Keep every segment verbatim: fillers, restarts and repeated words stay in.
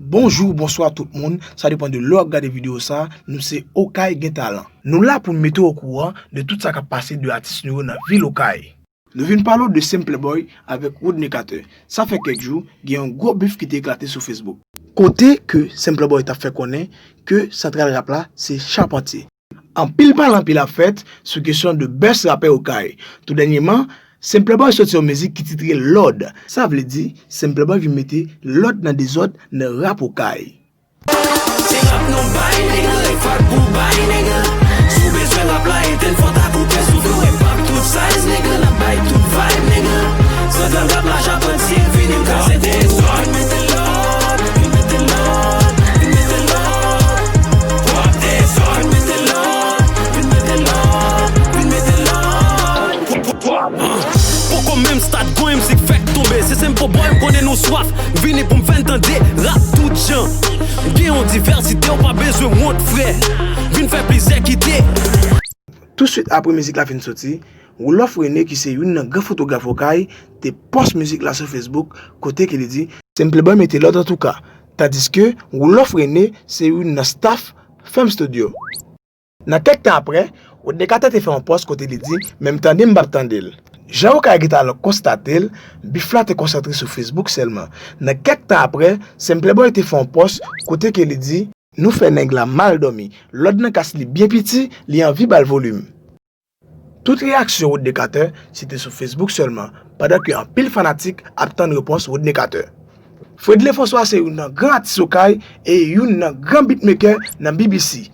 Bonjou, bonswa tout moun, sa depann de lè w ap gade videyo sa, nou se Okay Gen Talan. Nou la pou n mete w okouran de tout sa k ap pase de atis nou yo nan vil Okay. Nou vin pale w de Simple Boy avèk Rodney Carter. Sa fè kèk jou, gen yon gwo bif ki te eklate sou Facebook. Kote ke Simple Boy t ap fè konnen ke santral rap la se Chapantye. Anpil pale anpil ap fèt sou kesyon de best rapè Okay. Tou dènyèman, Simple Boy soti yon mizik ki titre Lòd. Sa vle di, Simple Boy vin mete lòd nan dezòd nan rap Okay. Se rap nou bay, nigga, e fòk pou bay, nigga. Si w bezwen rap la etenn, fò ta koupe souf nou, e pap tout size, nigga, n ap bay tout vibe, nigga. Santral rap la, Chapantye vini, m ka se dezòd, mete lòd, mete lòd, mete lòd. Pwòp dezòd, mete lòd, vin mete lòd, vin mete lòd. Poko menm start, gon mizik fèk tonbe. Se Simple Boy, m konnen nou swaf. Vini pou m fè n tande rap tout jan. Gen yon divèsite, ou pa bezwen wont, frè. Vin fè plizyè kite. Touswit apre mizik la fin soti, Roulòf René, ki se youn nan gran fotograf Okay, te pòs mizik la sou Facebook, kote ke li di, Simple Boy mete lòd antouka, tandiske Roulòf René se youn nan staff Fèm Studio. Nan kèk tan aprè, Rodney Carter te fè yon pòs kote li di, men m tande m p ap tande l. Jan Okay Gen Talan konstate l, bif la te konsantre sou Facebook sèlman. Nan kèk tan aprè, Simple Boy te fè yon pòs kote ke li di, nou fè nèg la mal dòmi. Lòd nan kas li byen piti, li anvi ba l volim. Tout reyaksyon Rodney Carter, se te sou Facebook sèlman, pandan ke anpil fanatik ap tann repons Rodney Carter. Fredley François se youn nan gran atis Okay e youn nan gran beatmaker nan B B C.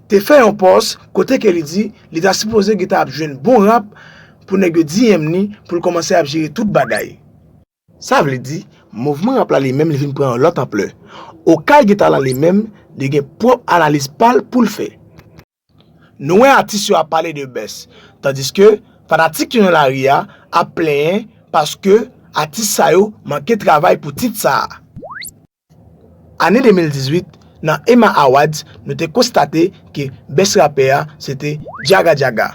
Te fè yon pòs kote ke li di li ta sipoze gentan ap jwenn bon rap pou nèg yo D M ni pou l kòmanse ap jere tout bagay. Sa vle di, mouvman rap la li menm li vin pran yon lòt anplè. Okay Gen Talan li menm, li gen pwòp analiz pa l pou l fè. Nou wè atis yo ap pale de best, tandiske fanatik yo nan lari a ap plenyen paske atis sa yo manke travay pou tit sa a. Ane de mil dizuit, nan Emma Awards, nou te konstate ke best rapè a se te Djaga Djaga.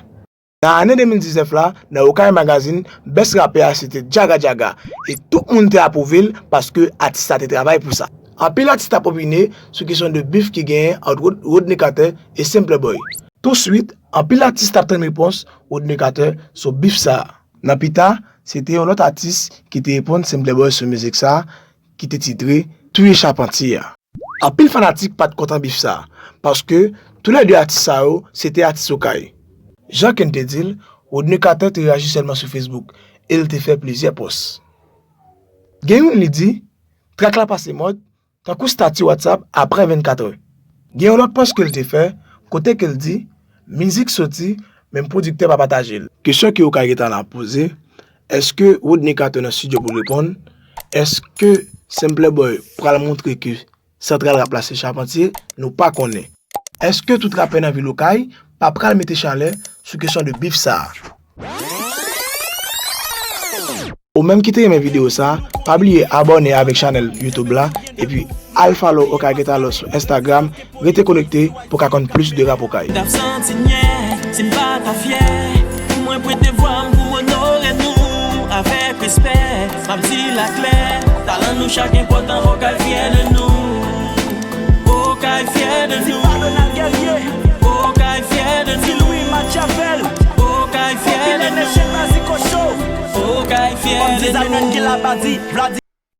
Nan ane de mil diznèf la, nan Okay Magazine, best rapè a se te Djaga Djaga, e tout moun te apwouve l paske atis la te travay pou sa. Anpil atis t ap opine sou kesyon de bif ki genyen ant Rod-, Rodney Carter e Simple Boy. Touswit, anpil atis t ap tann repons Rodney Carter sou bif sa a. Nan pita, se te yon lòt atis ki te reponn Simple Boy sou mizik sa a, ki te titre Touye Chapantye a. Anpil fanatik pa t kontan bif sa a, paske toulède atis sa yo se te atis Okay. Jan Ken te di l, Rodney Carter te reyaji sèlman sou Facebook e l te fè plizyè pòs. Gen youn li di, trak la pase mòd, tankou stati WhatsApp apre vennkatrè. Gen yon lòt pòs ke l te fè, kote ke l di, mizik soti, men pwodiktè pa pataje l. Kesyon ke Okay Gen Talan ap poze, èske Rodney Carter nan estidyo pou l reponn? Èske Simple Boy pral montre ke santral rap la se Chapantye? Nou pa konnen. Èske tout rapè nan vil Okay pa pral mete chalè sou kesyon de bif sa a? Ou menm ki te renmen videyo sa, pa bliye abòne avèk chanèl YouTube la, epi al follow Okay Gen Talan sou Instagram, rete konekte pou w ka konn plis de rap Okay. M t ap santi nyè, si m pa ta fyè, pou mwen prete vwa m pou m onore nou avèk respè. M ap di l aklè, talan nou chak enpòtan, Okay fyè de nou. Okay fyè de nou. Se pa Donald Guerrier. Okay fyè de nou. Ti Louis Machiavel. Okay fyè de nou. Popilè mesye Maziko Show. Okay fyè de nou. Kòm designer Guy Labadie, Vladi.